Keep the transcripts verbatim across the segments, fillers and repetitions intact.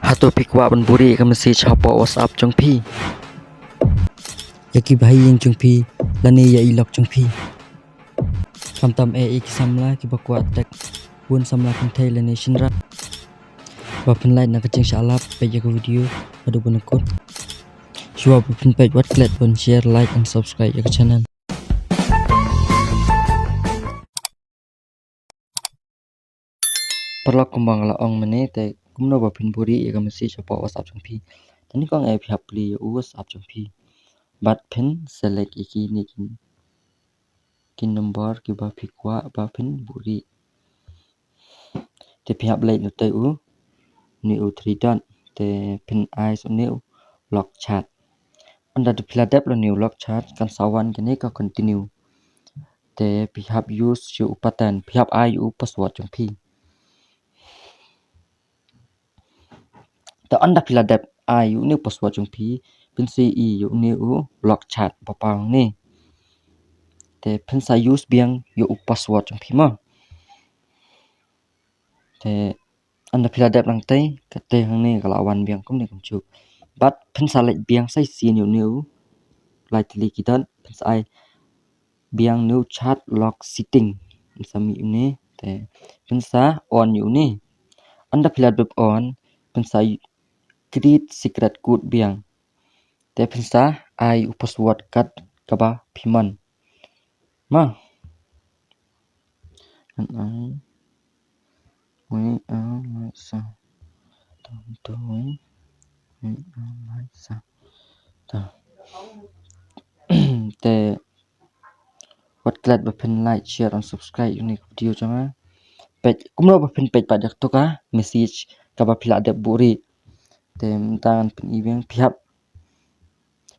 Hato phi kwah ban buhrieh ïa ka message hapoh WhatsApp jong phi, ïa ki bahaïing jong phi lane ïa i lok jong phi? Khamtam eh ïa ki samla kiba kwah text bun samla kynthei lane shynrang. Ba phin lait na ka jingshah lap, peit ïa ka video haduh ban kut. Shuwa ba phin peit, wat klet ban share, like and subscribe ïa ka channel. Paralok, kumba nga la ong mynne, te kumno ba phin buhrieh ïa ka message hapoh WhatsApp jong phi. Te nyngkong eh phi hap plie ïa u WhatsApp jong phi bad phin select ïa kine ki, ki number kiba phi kwah ba phin buhrieh. Te phi hap leit na utei u, une u three dot, te phin ai sa une u lock chat. Ynda phi la dep lane u lock chat, kan sa wan kane ka continue. Te phi hap use ïa u pattern, phi hap ai ïa u password jong phi. Te ynda phi la dep ai ïa une u password jong phi, phin sa ïohi ïa une u lock chat ba paw hangne. Te phin sa use biang ïa u password jong phi mo. Te ynda phi la dep nangtei, katei hangne ka la wan biang kumne kumjuh. Bad phin sa leit biang sa shisien ïa une u, lai tylli ki dot, phin sa ai biang une u chat lock setting. Phin sa mih une, te phin sa on ïa une. Ynda phi la dep on, phin sa create secret code biang. Te phin sa ai u password kat kaba phi mon. Ma. Ngan ai. Wei a lai sa. Tam tu. Wei a lai sa. Ta. Te wat klet ba phin like, share and subscribe ïa kane ka video jong nga. Peit kumno ba phin peit pat ïa kato ka message kaba phi la dep buhrieh. Te mynta ngan pyni biang, phi hap,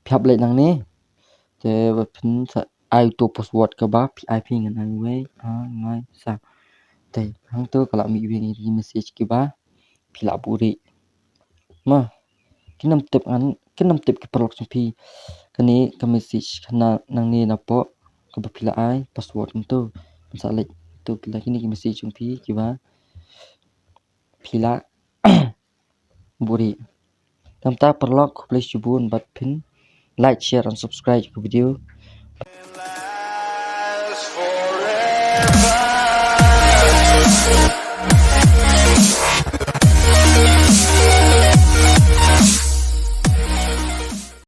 phi hap leit nangne. Te ba phin sa ai uto u password kaba phi ai phi, ngan ai wei a lai sa. Te hangto ka la mih biang ïa ki message kiba phi la buhrieh. Ma, kin ym tip ngan, kin ym tip ki paralok jong phi. Kane ka message ka na nangne napoh kaba phi la ai password kumto. Phin sa leit to, phi la, kine ki message jong phi kiba phi la buhrieh. Te mynta paralok, khublei shibun bad phin like, share and subscribe ka video.